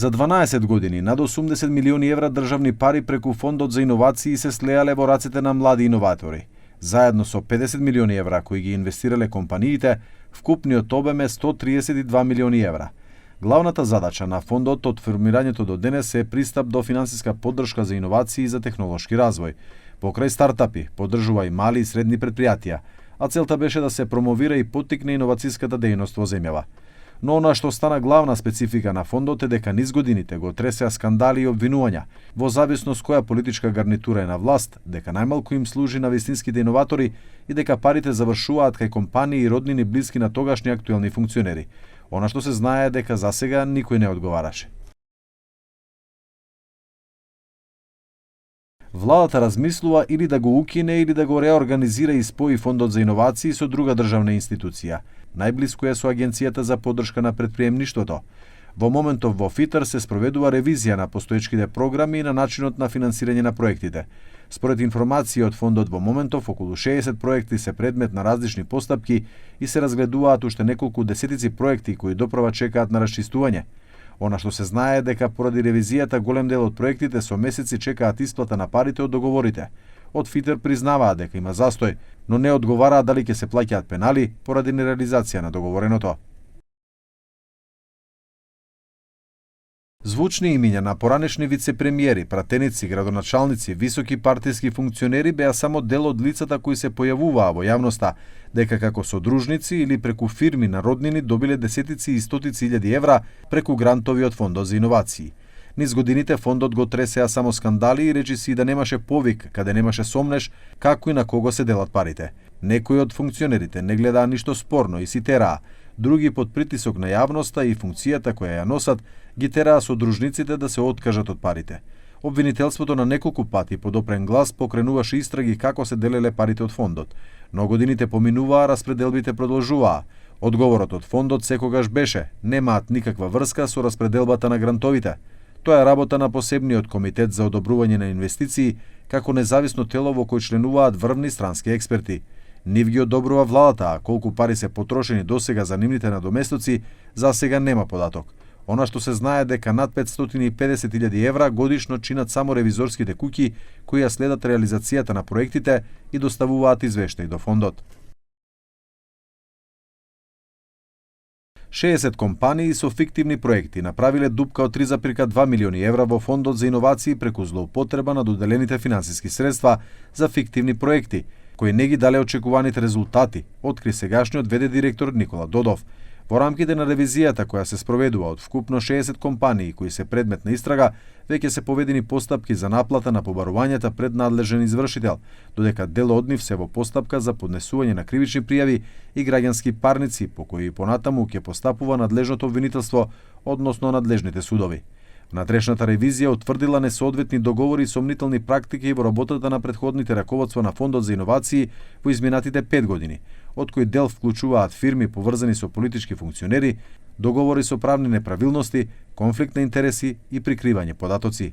За 12 години над 80 милиони евра државни пари преку Фондот за иновации се слеале во рацете на млади иноватори. Заедно со 50 милиони евра кои ги инвестирале компаниите, вкупниот обем е 132 милиони евра. Главната задача на фондот од формирањето до денес е пристап до финансиска поддршка за иновации и за технолошки развој. Покрај стартапи, поддржува и мали и средни предпријатија, а целта беше да се промовира и поттикне иновацијската дејност во земјава. Но она што стана главна специфика на фондот е дека низ годините го тресеа скандали и обвинувања, во зависност која политичка гарнитура е на власт, дека најмалку им служи на вистинските иноватори и дека парите завршуваат кај компании и роднини блиски на тогашни актуелни функционери. Она што се знае е дека засега никој не одговараше. Владата размислува или да го укине или да го реорганизира и спои Фондот за иновации со друга државна институција. Најблиско е со Агенцијата за поддршка на претприемништвото. Во моментов во ФИТР се спроведува ревизија на постоечките програми и на начинот на финансирање на проектите. Според информации од фондот во моментов околу 60 проекти се предмет на различни постапки и се разгледуваат уште неколку десетици проекти кои доправа чекаат на расчистување. Она што се знае е дека поради ревизијата голем дел од проектите со месеци чекаат исплата на парите од договорите. Од ФИТР признаваат дека има застој, но не одговараат дали ќе се плаќаат пенали поради нереализација на договореното. Звучни имиња на поранешни вице-премиери, пратеници, градоначалници, високи партиски функционери беа само дел од лицата кои се појавуваа во јавноста, дека како содружници или преку фирми на роднини добиле десетици и стотици илјади евра преку грантови од Фондот за иновации. Низ годините фондот го тресеа само скандали и речиси да немаше повик, каде немаше сомнеш како и на кого се делат парите. Некои од функционерите не гледаа ништо спорно и си тераа, други под притисок на јавноста и функцијата која ја носат, ги тераа содружниците да се откажат од парите. Обвинителството на неколку пати под опрен глас покренуваше истраги како се делеле парите од фондот, но годините поминуваа, распределбите продолжуваа. Одговорот од фондот секогаш беше: немаат никаква врска со распределбата на грантовите. Тоа е работа на посебниот комитет за одобрување на инвестиции, како независно тело во кој членуваат врвни странски експерти. Нив ги одобрува владата, а колку пари се потрошени досега за нивните надоместоци, засега нема податок. Она што се знае дека над 550.000 евра годишно чинат само ревизорските куќи кои ја следат реализацијата на проектите и доставуваат извештаи до фондот. 60 компании со фиктивни проекти направиле дупка од 3,2 милиони евра во Фондот за иновации преку злоупотреба на доделените финансиски средства за фиктивни проекти, кои не ги дале очекуваните резултати, откри сегашниот ВД директор Никола Додов. Во рамките на ревизијата која се спроведува од вкупно 60 компании кои се предмет на истрага, веќе се поведени постапки за наплата на побарувањата пред надлежен извршител, додека дел од нив се во постапка за поднесување на кривични пријави и граѓански парници по кои понатаму ќе постапува надлежното обвинителство, односно надлежните судови. Внатрешната ревизија утврдила несоодветни договори и сомнителни практики во работата на претходните раководства на Фондот за иновации во изминатите 5 години, од кои дел вклучуваат фирми поврзани со политички функционери, договори со правни неправилности, конфликт на интереси и прикривање податоци.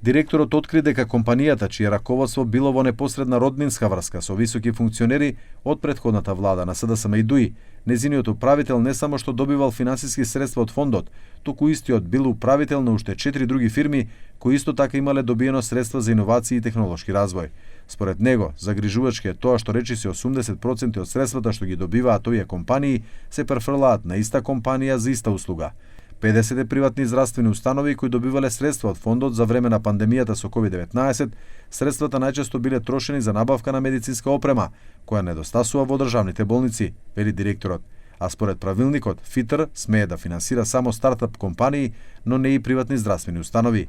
Директорот откри дека компанијата, чие раководство било во непосредна роднинска врска со високи функционери од претходната влада на СДСМ и ДУИ, незиниот управител не само што добивал финансиски средства од фондот, туку истиот бил управител на уште 4 други фирми кои исто така имале добиено средства за иновации и технолошки развој. Според него, загрижувачки е тоа што речиси 80% од средствата што ги добиваат овие компании се префрлаат на иста компанија за иста услуга. 50 приватни здравствени установи кои добивале средства од фондот за време на пандемијата со COVID-19, средствата најчесто биле трошени за набавка на медицинска опрема, која недостасува во државните болници, вели директорот. А според правилникот, ФИТР смее да финансира само стартап компании, но не и приватни здравствени установи.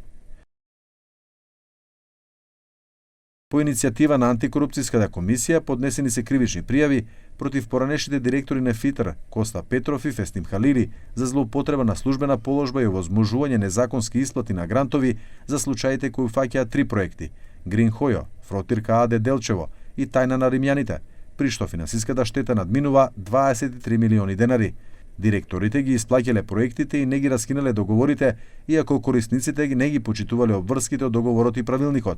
По иницијатива на антикорупцијската комисија поднесени се кривични пријави против поранешните директори на ФИТР Коста Петров и Фестим Халили за злоупотреба на службена положба и овозможување незаконски исплати на грантови за случаите кои фаќаат 3 проекти: Грин Хојо, Фротирка АД Делчево и Тајна на римјаните, при што финансиската штета надминува 23 милиони денари. Директорите ги исплаќале проектите и не ги раскинале договорите, иако корисниците не ги почитувале обврските од договорот и правилникот.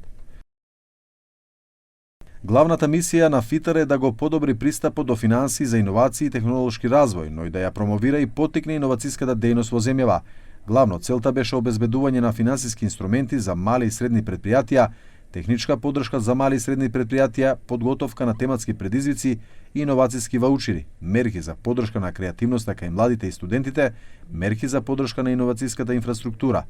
Главната мисија на ФИТР е да го подобри пристапот до финансии за иновации и технолошки развој, но и да ја промовира и поттикне иновацијската дејност во земјава. Главно целта беше обезбедување на финансиски инструменти за мали и средни предпријатија, техничка поддршка за мали и средни предпријатија, подготовка на тематски предизвици и иновацијски ваучери, мерки за поддршка на креативноста кај младите и студентите, мерки за поддршка на иновацијската инфраструктура.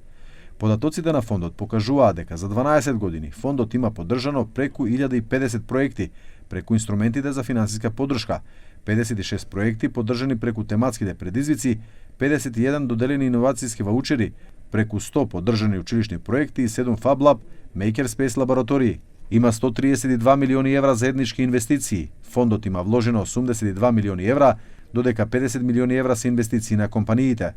Податоците на фондот покажуваат дека за 12 години фондот има поддржано преку 1050 проекти преку инструментите за финансиска поддршка, 56 проекти поддржани преку тематските предизвици, 51 доделени иновацијски ваучери, преку 100 поддржани училишни проекти и 7 Fab Lab, Makerspace лаборатории. Има 132 милиони евра за етнички инвестиции. Фондот има вложено 82 милиони евра, додека 50 милиони евра се инвестиции на компаниите.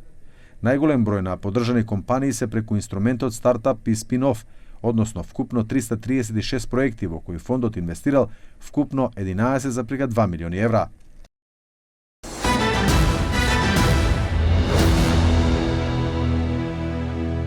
Најголем број на поддржани компании се преку инструментот Стартап и Спин-оф, односно вкупно 336 проекти во кои фондот инвестирал вкупно 11,2 милиони евра.